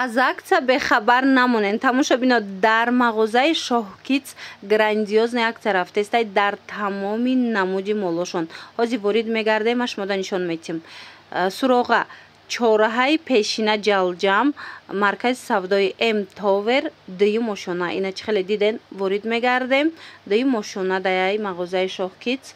Аз акция бехабар намонен, тамошобино. Дар мағозаи Шоҳкитс грандиозный акция рафтестай дар тамоми намуди молошон. Ҳозир ворид мегардем, шумода нишон метим. Суроға: чораҳаи пешина Ҷалҷам, маркази савдои М Товер, дуюм ошёна. Ина, чӣ хеле диден, ворид мегардем, дуюм ошёна даяи мағозаи Шоҳкитс.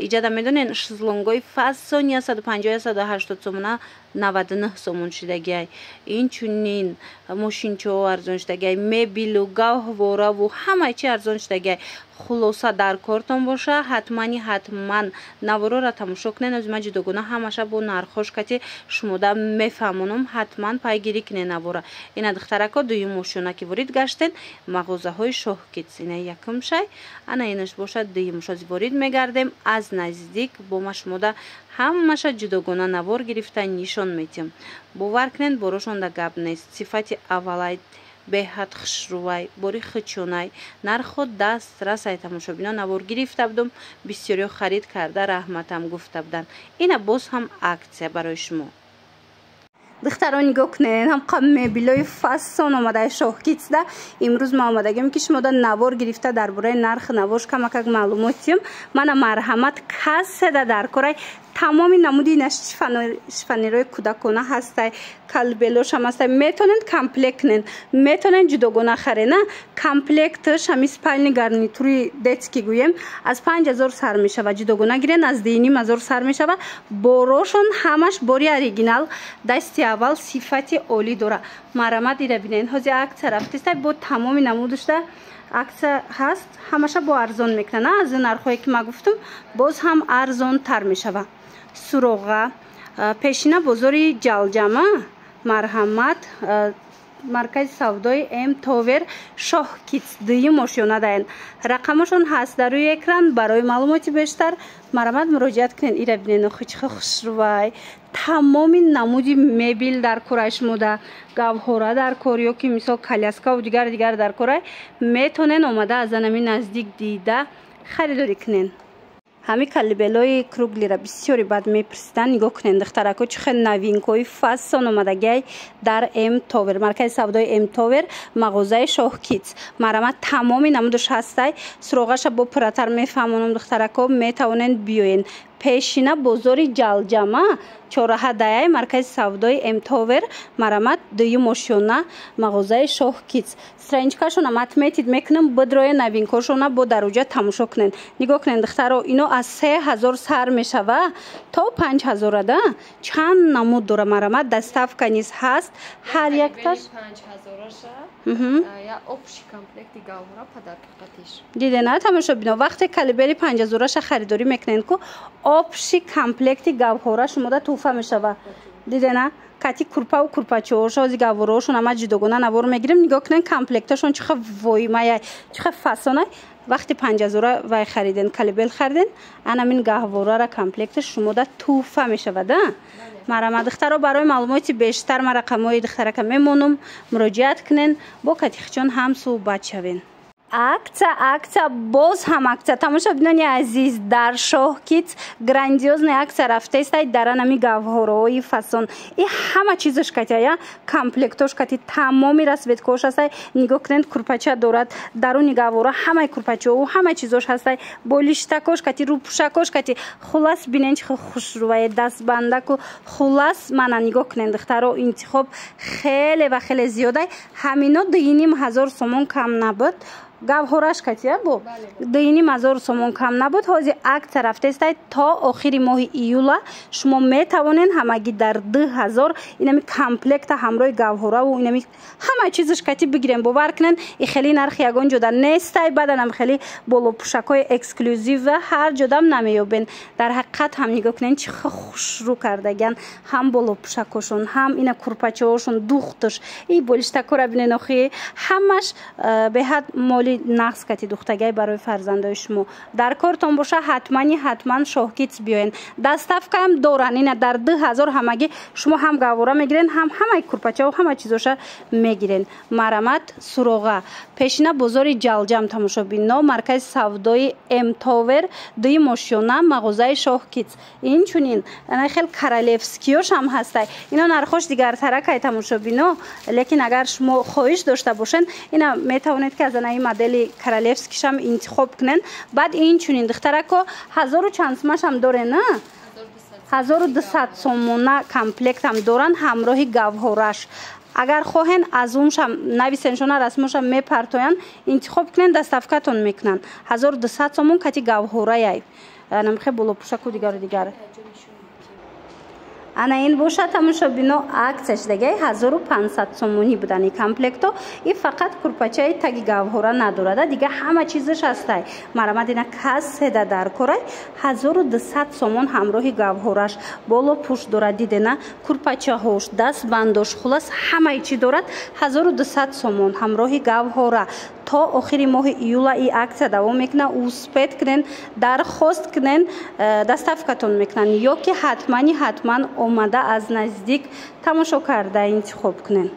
Иҷада медонен, шезлонгои фасон 150, 180 сомона 99 сомон шидагиай. Инчунин мошинчаҳо арзон шидагиай, мебелу гаҳвораву ҳамаи чи арзон шидагиай. Хулоса, дар кортон боша, ҳатмани ҳатман наворора тамошо кунед. Ози ман ҷудогона ҳамаша бо нархош кати шумода мефаҳмонам, ҳатман пайгирӣ кунед навора. Ина, духтарако, дуюм ошёна ки ворид гаштен, мағозаҳои Шоҳкитс, ина якум шай, ана инаш бошад дуюм. Ози ворид мегардем, аз наздик бо ма шумода ҳамаша ҷудогона навор гирифта нишон метиҳам. Бовар кунед, борошонда гап нест, сифати аввалай, беҳад хушрӯвай, бори хичонай, нархо дастрасай. Тамошобино, навор гирифта будум, бисёриҳо харид карда, раҳматам гуфта буданд. Ина, боз ҳам акция барои шумо. Духтаро, нигоҳ кунед, ҳамқа мебелои фасон омадаи Шоҳкитсда. Имрӯз ма омадагим, ки шумода навор гирифта, дар бораи нархи навош камакак маълумот тиҳам. Мана, марҳамат, каседа дар корай, тамоми намуди ина шифоньерои кӯдакона ҳастай, колыбелошам ҳастай. Метонед комплект кунед, метонед ҷудогона харена. Комплектш, ҳами спальный гарнитури детский гӯем, аз 5000 сар мешава, ҷудогона гирен, аз 2500 сар мешава. Борошон ҳамаш бори оригинал, дасти аввал, сифати олӣ дора. Марҳамат, ира бинед. Ҳозир акция рафтеста, бо тамоми намудушда акция ҳаст, ҳамаша бо арзон мекунад. Аз нархҳое ки ман гуфтам, боз ҳам арзонтар мешава. Суроға: пешина бозори Ҷалҷама, марҳамат, маркази савдои М Товер, Шоҳкитс, дуюм ошёна даен. Рақамошон ҳаст дар рӯи экран, барои маълумоти бештар марҳамат, муроҷиат кунед. Ира бинед, охи, чӣ хушрӯвай! Тамоми намуди мебел дар корай шумода, гавҳора дар кор ё ки мисол коляскаву дигар дигар дар корай, метонен омада, аз анами наздик дида харидорӣ кунед. Ҳами колыбелои круглыйра бисёре бад мепурсиданд. Нигоҳ кунед, духтарако, чӣ хел новинкои фасон омадагиай дар М Товер, маркази савдои М Товер, мағозаи Шоҳкитс. Марҳамат, тамоми намудаш ҳастай. Суроғаша бо пурратар мефаҳмонам, духтарако, метавонед биёен. Пешина бозори Ҷалҷама, чораҳа даяй, маркази савдои М Товер, марҳамат, дуюм ошёна, мағозаи Шоҳкитс. Страничкашонам отметить мекунам, бидроя, новинкошона бо даруҷа тамошо кунед. Нигоҳ кунед, духтаро, ино аз 3000 сар мешава то 5000-ада, чанд намуд дора. Марҳамат, доставка низ ҳаст ҳар якташ. Дидена, тамошобино, вақте колыбели 5000-аша харидорӣ мекунед ку, общий комплекти гавҳора шумода тӯҳфа мешава. Дидена, кати курпаву курпачаҳош. Ози гаҳвораҳошон ама ҷудогона навор мегирем. Нигоҳ кунед, комплекташон чӣ хел воимая, чӣ хел фасонай. Вақти 5000-а вай хариден, колыбель хариден, анамин гаҳворара комплекташ шумода тӯҳфа мешавад. Марҳамат, духтаро, барои маълумоти бештар ман рақамҳои духтарака мемонам, муроҷиат кунен, бо катихчон ҳам суҳбат шавен. Акция, акция, боз ҳам акция! Тамошобинони азиз, дар Шоҳкитс грандиозный акция рафтаистай дар анами гавҳораҳои фасон. И ҳама чизаш катия, комплектош кати, тамоми расцветкош ҳастай. Нигоҳ кунед, курпача дорад даруни гаҳвора, ҳамаи курпачаҳо, ҳама чизош ҳастай, болиштакош кати, рӯпӯшакош кати. Хулас, бинен, чӣ хушрӯвае, дастбандаку. Хулас, мана, нигоҳ кунед, духтаро, интихоб хеле ва хеле зиёдай. Ҳамино 2500 сомон кам набуд, гавҳораш катия, бо 2500 сомон кам набуд. Ҳозир акция рафтаистай то охири моҳи июла. Шумо метавонед ҳамагӣ дар 2000 инами комплекта ҳамроҳи гавҳораву инами ҳама чизаш кати бигирем. Бовар кунед, и хеле нархи ягон ҷода нестай. Баданам хеле болопӯшакҳои эксклюзива ҳар ҷодам намеёбен. Дар ҳақиқат ҳам, нигоҳ кунед, чӣ хушрӯ кардагиан: ҳам болопӯшакҳошон, ҳам ина курпачаҳошон, духтуш, и болиштакҳоро бинен. Охи, ҳамаш беҳад моли. Чехоли нағз кати духтагай барои фарзандои шумо. Дар кортон боша, ҳатмани ҳатман Шоҳкитс биёен. Доставкаам доран. Ина дар 2000 ҳамагӣ шумо ҳам гаҳвора мегирен, ҳам ҳамаи курпачао, ҳама чизоша мегирен. Марамат, суроға: пешина бозори Ҷалҷам, тамошобино, маркази савдои Эмтовер, дуюм ошёна, мағозаи Шоҳкитс. Инчунин хел королевскиёшам ҳастай. Ино нархош дигартаракай, тамошобино, лекин агар шумо хоҳиш дошта бошен, ина метавонед, ки аз анаи модели королевскишам интихоб кунен. Баъд инчунин, духтарако, ҳазору чанд сумашам дорен, на? 1200 сомона комплектам доранд ҳамроҳи гавҳораш. Агар хоҳен, аз уншам нависеншона, расмошам мепартоянд, интихоб кунен, доставкатон мекунанд. 1200 сомон кати гавҳораяй, намхе болопӯшаку, дигару дигар. Ана ин бошад, тамошобино, аксия шудагиай, 1500 сомонӣ будани комплекто. И фақат курпачаи таги гавҳора надорада, дига ҳама чизаш ҳастай. Марамад, ина каседа дар корай, 1200 сомон ҳамроҳи гавҳораш. Боло пӯш дорад, дидена, курпачаҳош, дастбандош, хулас, ҳамаи чӣ дорад. 1200 сомон ҳамроҳи гавҳора. То охири моҳи июла и аксия давом мекунад. Успеть кунен, дархост кунен, доставкатон мекунанд, ё ки ҳатмани ҳатман омада, аз наздик тамошо карда, интихоб кунен.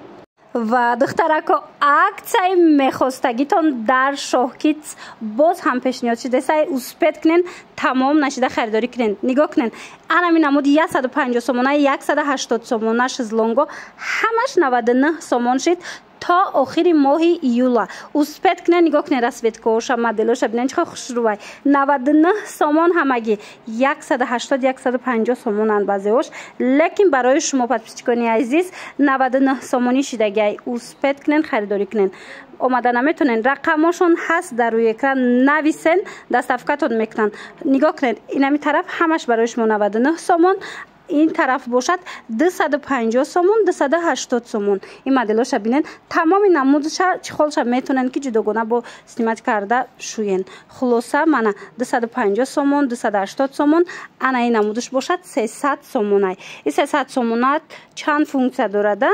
Ва, духтарако, аксияи мехостагитон дар Шоҳкитс боз ҳам пешниҳод шудасай. Успеть кунен, тамом нашида харидорӣ кунен. Нигоҳ кунен, анами намуди 150 сомона, 180 сомона шезлонго, ҳамаш 99 сомон шид то охири моҳи июла. Успеть кунен. Нигоҳ кунен, расцветкаоша, моделоша бинен, чӣ хушрӯвай. 99 сомон ҳамагӣ, 180, 150 сомонанд баъзеош, лекин барои шумо, подписчикони азиз, 99 сомонӣ шидагиай. Успеть кунен, харидорӣ кунен. Омада наметонен, рақамошон ҳаст дар рӯи экран, нависен, доставкатон мекунанд. Нигоҳ кунед, инами тараф ҳамаш барои шумо 99 сомон, ин тараф бошад 250 сомон, 280 сомон. Ин моделоша бинен, тамоми намудша, чехолша метонен, ки ҷудогона бо снимать карда шӯен. Хулоса, мана 250 сомон, 280 сомон. Ана ин намудаш бошад 300 сомонай. И 300 сомона чанд функсия дорада?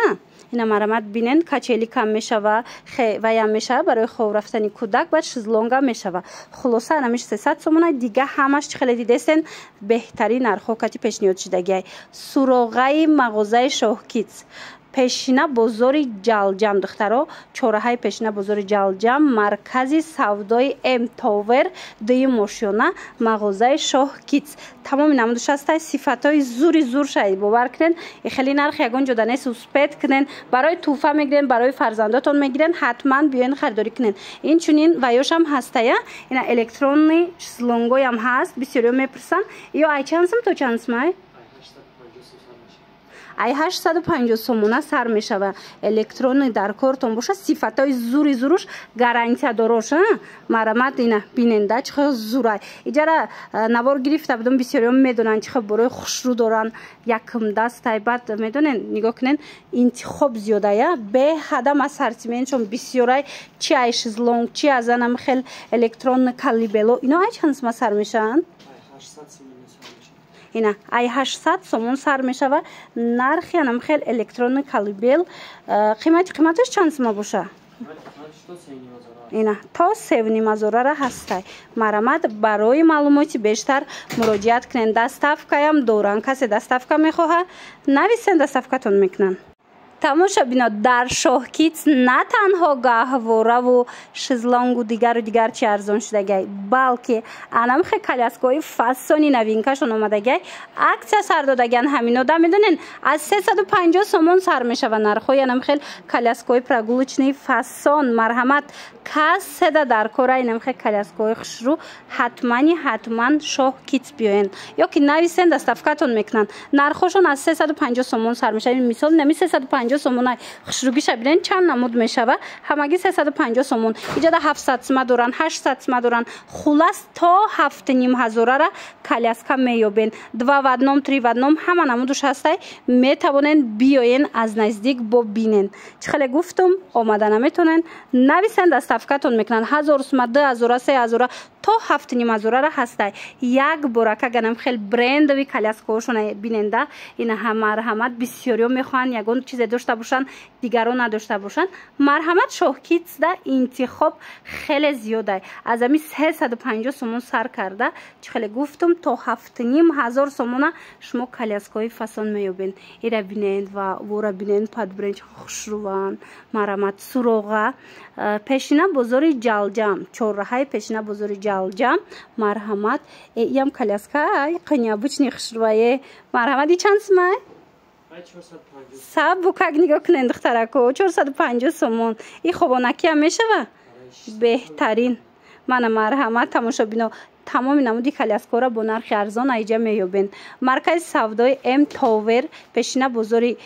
Ина, марамат, бинен, качели кам мешава, ваям мешава барои хоб рафтани кӯдак, баъд шезлонга мешава. Хулоса, анамиш 300 сомона. Дига ҳамаш чӣ хеле дидесен, беҳтарин нархҳо кати пешниҳод шудагиай. Суроғаи мағозаи Шоҳкитс: пешина бозори Ҷалҷам, духтаро, чораҳаи пешина бозори Ҷалҷам, маркази савдои М Товер, дуюм ошёна, мағозаи Шоҳ Китс. Тамоми намудаш ҳастай, сифатҳои зури зур шаид. Бовар кунен, хеле нарх ягон ҷода нест. Успеть кунен, барои тӯҳфа мегирен, барои фарзандотон мегирен, ҳатман биёен, харидорӣ кунен. Инчунин ваёшам ҳастая, ина электронный шезлонгоям ҳаст, бисёриё мепурсанд. Ё ай чанд сум то чанд сумай? Ай 850 сомона сар мешава. Электронный дар кортон боша, сифатҳои зури зуруш, гарантия дорош. Марамат, ина биненда, чӣ хел зурай. Иҷара навор гирифта будум, бисёриҳо медонанд, чӣ хел борои хушрӯ доранд, якм дастай. Баъд медонен, нигоҳ кунен, интихоб зиёдая, беҳадам ассортиментшон бисёрай: чи ай шезлонг, чи аз анам хел электронный колыбело. Ино ай чанд сума сар мешаванд? Ина ай 800 сомон сар мешава нархи анам хел электронный колыбель. Қимати қиматаш чанд сума боша? Ина то 3,5 ҳазорара ҳастай. Марамат, барои маълумоти бештар муроҷиат кунед. Доставкаям доранд, касе доставка мехоҳад, нависен, доставкатон мекунанд. Тамошобино, дар Шоҳкитс на танҳо гаҳвораву шезлонгу, дигару дигар чи арзон шудагиай, балки анамхе коляскаҳои фасони новинкашон омадагиай, аксия сар додагиан. Ҳаминода медонен, аз 350 сомон сар мешава нархҳои анамхел коляскаҳои прогулочный фасон. Марҳамат, каседа дар кора инамхе коляскаҳои хушрӯ, ҳатмани ҳатман Шоҳ Китс биёен ё ки нависен, доставкатон мекунанд. Нархҳошон аз 350 сомон сар мешава. Мисол, нами 350 сомона хушрӯгиша бинен, чанд намуд мешава, ҳамагӣ 350 сомон. Иҷода 700 сума доранд, 800 сума доранд, хулас, то 7,5 ҳазорара коляска меёбен. Два в одном, три в одном, ҳама намудуш ҳастай. Метавонен биёен, аз наздик бо бинен. Чӣ хеле гуфтум, омада наметонен, нависен, доставкатон мекунанд. 1000 сума, 2000-а, 3000-а. то 7,5 ҳазорара ҳастай. Як борака ганам хел брендовый коляскаҳошона биненда. Ина марҳамат, бисёриҳо мехоҳанд ягон чизе дошта бошанд, дигарон надошта бошанд. Марҳамат, Шоҳкитсда интихоб хеле зиёдай. Аз ами 350 сомон сар карда, чӣ хеле гуфтум, то 7,5 ҳазор сомона шумо коляскаҳои фасон меёбед. Ира бинед ва вора бинед, под бренд хушруван. Марҳамат, суроға пешина бозори Ҷалҷам, чорраҳаи пешина бозори Ҷалҷам. Марҳамат, иам коляска необычный хушрувае. Марҳамат, и чанд сумай? Сабукак нигоҳ кунед, духтарако, 450 сомон. И хобонакиам мешава, беҳтарин. Мана марҳамат, тамошобино, тамоми намуди коляскаҳоро бо нархи арзон аиҷа меёбед. Маркази савдои М Товер, пешина бозори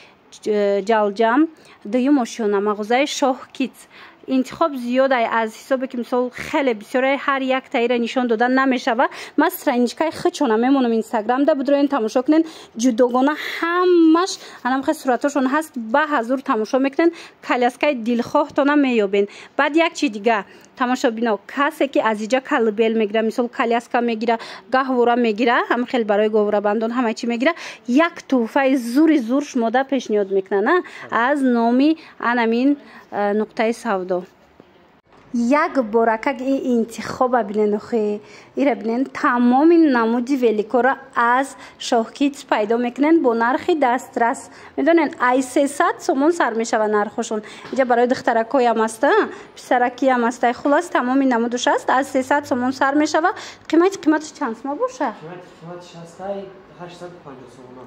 Ҷалҷам, дуюм ошёна, мағозаи Шоҳ Китс. Интихоб зиёдай, аз ҳисобе ки мисол хеле бисёре, ҳар як таира нишон дода намешава. Ман страничкаи хичона мемонам Инстаграмда, будроен тамошо кунен. Ҷудогона ҳамаш анамхе суратошон ҳаст, ба ҳазур тамошо мекунен, коляскаи дилхоҳтона меёбен. Баъд як чи дига, тамошобино, касе ки аз иҷа колыбель мегира, мисол коляска мегира, гаҳвора мегира, ҳам хел барои говрабандон ҳама чи мегира, як тӯҳфаи зури зур шумода пешниҳод мекунанд аз номи анамин нуқтаи савдо. Як боракак и интихоба бинен, охи ира бинен, тамоми намуди великора аз Шоҳкитс пайдо мекунен бо нархи дастрас. Медонен, ай 300 сомон сар мешава нархошон. Иҷа барои духтаракоям аста, писаракиям аста, хулас тамоми намудуш аст, аз 300 сомон сар мешава. Қимати чанд сума боша?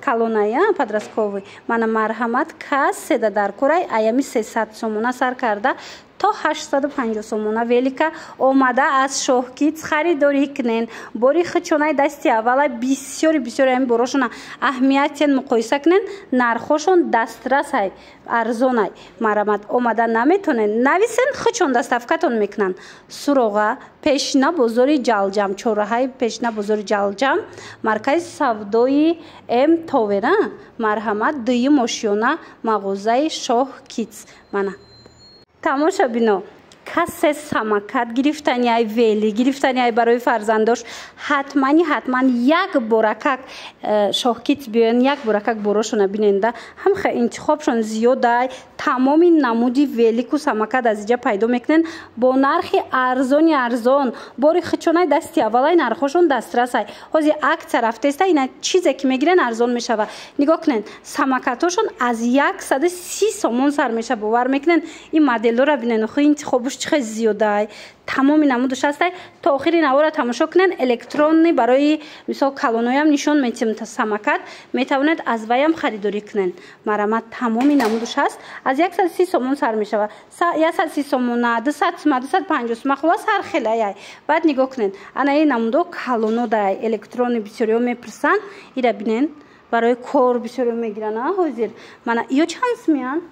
Калоная подростковый. Мана марҳамат, каседа дар корай, аями 300 сомона сар карда то 850 сомона велика омада аз Шоҳкитс харидорӣ кунен. Бори хичонаи дасти аввала, бисёри бисёри ами борошона аҳамиятен муқоиса кунен, нархошон дастрасай, арзонай. Марҳамат, омада наметонен, нависен, хичон доставкатон мекунанд. Суроға пешина бозори Ҷалҷам, чорраҳаи пешина бозори Ҷалҷам, маркази савдои М Товера. Марҳамат, дуюм ошёна, мағозаи Шоҳ Китс. Мана тамошобино, касе самокат гирифтани ай, велик гирифтани ай барои фарзандош, ҳатмани ҳатман як боракак Шоҳкит биёян, як боракак борошона биненда. Ҳамха интихобшон зиёдай, тамоми намуди велику самокат аз иҷа пайдо мекунен бо нархи арзони арзон. Бори хичонай дасти аввалай, нархошон дастрасай. Ҳозир акция рафтеста, ина чизе ки мегирен, арзон мешава. Нигоҳ кунен, самокатошон аз 130 сомон сар мешава, бовар мекунен? Ин моделора бинен, охи интихобуш чӣ хел зиёдай, тамоми намудуш ҳастай. То охири навора тамошо кунен. Электронный барои мисол калоноям нишон метиҳем, самокат метавонед аз ваям харидорӣ кунен. Марҳамат, тамоми намудуш ҳаст, аз 130 сомон сар мешава, 130 сомона, 200 сума, 250 сума, хулос ҳар хелаяй. Баъд нигоҳ кунен, ана ин намудо калонодай, электронный бисёриҳо мепурсанд. Ира бинен, барои кор бисёриҳо мегиранд ҳозир. Мана ё чанд сумиянд?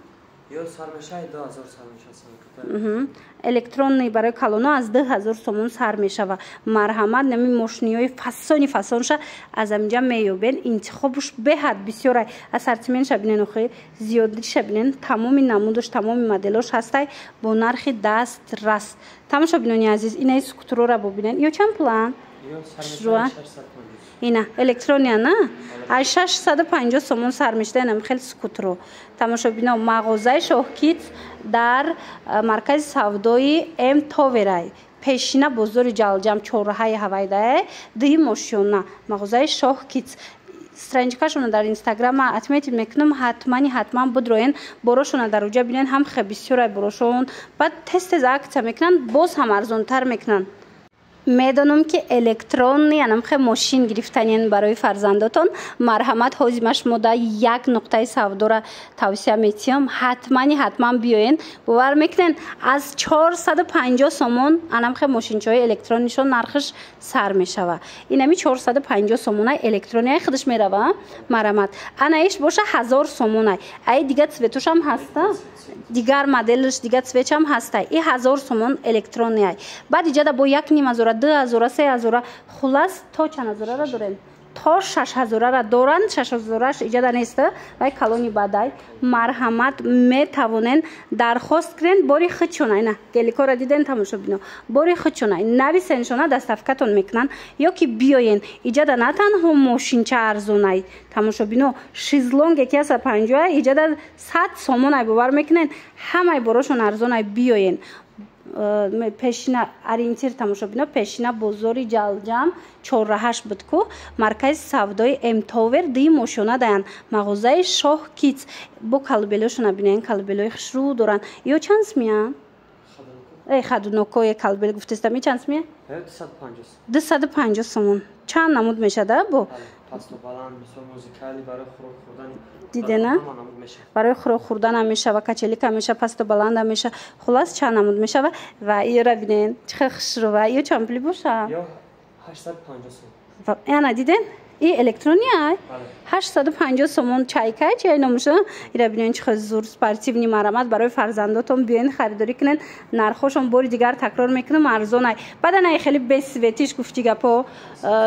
Ё сар мешавад 2000 сар мешавад. Электронный барои калоно аз 2000 сомон сар мешава. Марҳамат, нами мошиниҳои фасони фасонша аз аминҷа меёбен. Интихобуш беҳад бисёрай. Ассортиментша бинен, охи зиёдиша бинен, тамоми намудуш, тамоми моделош ҳастай бо нархи дастрас. Тамошобинони азиз, инаи скутерора бубинен. Ё чанд пуланд? Ё сар мешавад 650. Ина электрония на аз 650 сомон сар мешуда инам хел скутеро. Тамошобино, мағозаи Шоҳкитс дар маркази савдои М Товерай, пешина бозори Ҷалҷам, чорраҳаи ҳавайдае, дуюм ошёна, мағозаи Шоҳкитс. Страничкашона дар Инстаграма отметить мекунам, ҳатмани ҳатман будроен, борошона дар уҷа бинен. Ҳам хе бисёрай борошон, баъд тез тез акция мекунанд, боз ҳам арзонтар мекунанд. Медонам, ки электронный анамхе мошин гирифтанен барои фарзандотон. Марҳамат, ҳозима шумо да як нуқтаи савдора тавсия метиҳам, ҳатмани ҳатман биёен. Бовар мекунен, аз 450 сомон анамхе мошинчаҳои электронишон нархиш сар мешава. Инами 450 сомонай, электронияй, худаш мерава. Марҳамат, анаиш боша 1000 сомонай. Ай дига цветушам ҳаста, дигар моделш, дига цветшам ҳастай. И 1000 сомон электронияй. Баъд иҷада бо 1,5 ҳазора, 2000, 3000, хулас то чанд ҳазорара дорем? То 6000-ра доранд, 6000-аш иҷада нест, вай калони бадай. Марҳамат, метавонен дархост кунен, бори худшона. Ина геликора диден, тамошобино, бори худшона нависеншона, доставкатон мекунанд ё ки биёен. Иҷада на танҳо мошинча арзонай, тамошобино, шезлонге ки 150, иҷада 100 сомонай, бовар мекунен? Ҳамаи борошон арзонай, биёен. Пешина ориентир, тамошобино, пешина бозори Ҷалҷам чорраҳаш буд ку, маркази савдои Эмтовер, дуюм ошёна даянд, мағозаи Шоҳ Китс. Бо колыбелошона бинен, колыбелои хушрӯ доранд. Ё чанд смия? Э, ходунокое, колыбель гуфтестам, и чанд смия? 250 сомон. Чанд намуд мешада бо? Дидена, барои хӯрок хӯрданам мешава, качелика меша, пасту баланда меша, хулас, чанд намуд мешава. Ва иёра бинен, чӣ хел хушрӯва. Ё чанд пули боша? Ана, диден, и электрония, 850 сомон. Чайка чай номуша. Ира бинен, чӣ хел зур, спортивный. Марамат, барои фарзандотон биёен, харидорӣ кунен. Нархошон, бори дигар такрор мекунам, арзонай. Баъдан ай хеле бесветиш, гуфти гапо,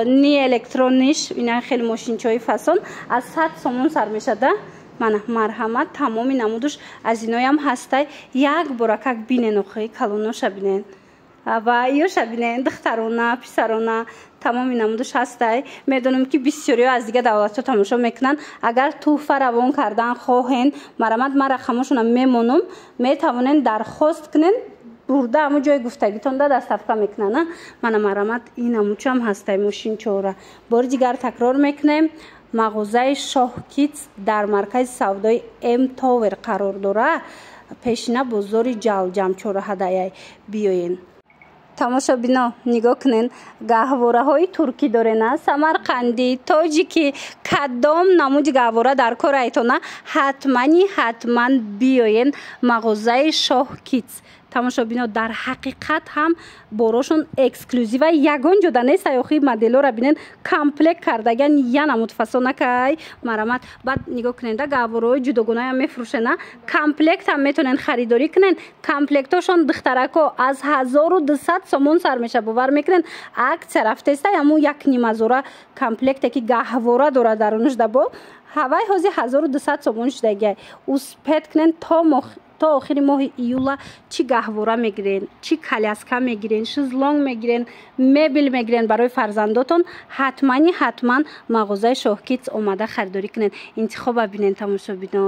ни электрониш. Ина хеле мошинчаҳои фасон аз 100 сомон сар мешада. Мана, марҳамат, тамоми намудуш аз иноям ҳастай. Як бора как бинен, охи калоноша бинен ва ёша бинен, духтарона, писарона, тамоми намудуш ҳастай. Медонам, ки бисёриҳо аз дигар давлатҳо тамошо мекунанд. Агар тӯҳфа равон кардан хоҳен, марамат, ман рақамошона мемонам, метавонен дархост кунен, бурда ҳамун ҷои гуфтагитонда доставка мекунанд. Мана, марамат, ин намудчам ҳастай мошинчора. Бори дигар такрор мекунем, мағозаи Шоҳ Китс дар маркази савдои М Товер қарор дорад, пешина бозори Ҷалҷам чораҳадаяй, биёен. Тамошобино, нигоҳ кунен, гаҳвораҳои туркӣ дорена, самарқандӣ, тоҷикӣ, кадом намуди гаҳвора дар кор айтона, ҳатмани ҳатман биёен мағозаи Шоҳ Китс. Тамошобино, дар ҳақиқат ҳам борошон эксклюзива, ягон ҷода нест. Охи моделора бинен, комплект кардаган, я намуд фасонакай. Марамат, баъд нигоҳ кунен, да гаҳвораҳои ҷудогонаям мефурӯшена, комплект ҳам метонен харидорӣ кунен. Комплектошон, духтарако, аз 1200 сомон сар меша, бовар мекунен? Акция рафтеста, ҳамун як нимазора комплекте ки гаҳвора дорад дарунаш, бо ҳавай ҳози 1200 сомон шудагиай. Успеть кунен то охири моҳи июла. Чӣ гаҳвора мегирен, чӣ коляска мегирен, шезлонг мегирен, мебел мегирен барои фарзандотон, ҳатмани ҳатман мағозаи Шоҳкитс омада харидорӣ кунен. Интихоба бинен, тамошобино,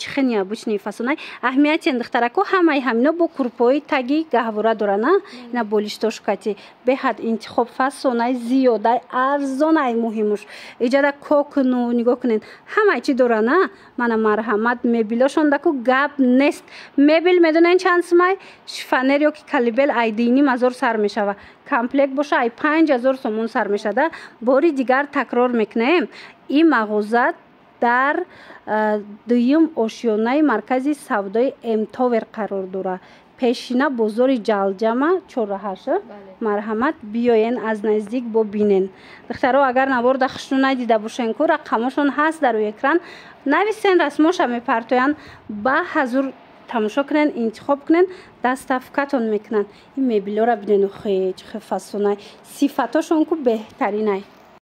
чӣ хел необычный фасонай. Аҳамиятен, духтарако, ҳамаи ҳамино бо курпои таги гаҳвора дорана. Ина болиштошукати, беҳад интихоб фасонай, зиёдай, арзонай. Муҳимуш иҷада кокну нигоҳ кунен, ҳамаи чӣ дорана. Мана, марҳамат, мебелошондаку гап нест. Мебел медонен чанд сумай? Шифоньер ё ки колыбель ай 2500 сар мешава, комплект боша ай 5000 сомон сар мешада. Бори дигар такрор мекунем, ин мағоза дар дуюм ошёнаи маркази савдои Эмтовер қарор дорад, пешина бозори Ҷалҷама чорраҳаш. Марҳамат, биёен, аз наздик бо бинен. Духтаро, агар наворда хушрӯ надида бошен ку, рақамошон ҳаст дар рӯи экран, нависен, расмоша мепартоянд, ба ҳазур тамошо кунен, интихоб кунен, доставкатон мекунанд. Ин мебелора бинен, охе, чӣ хел фасонай, сифатошон ку беҳтаринай.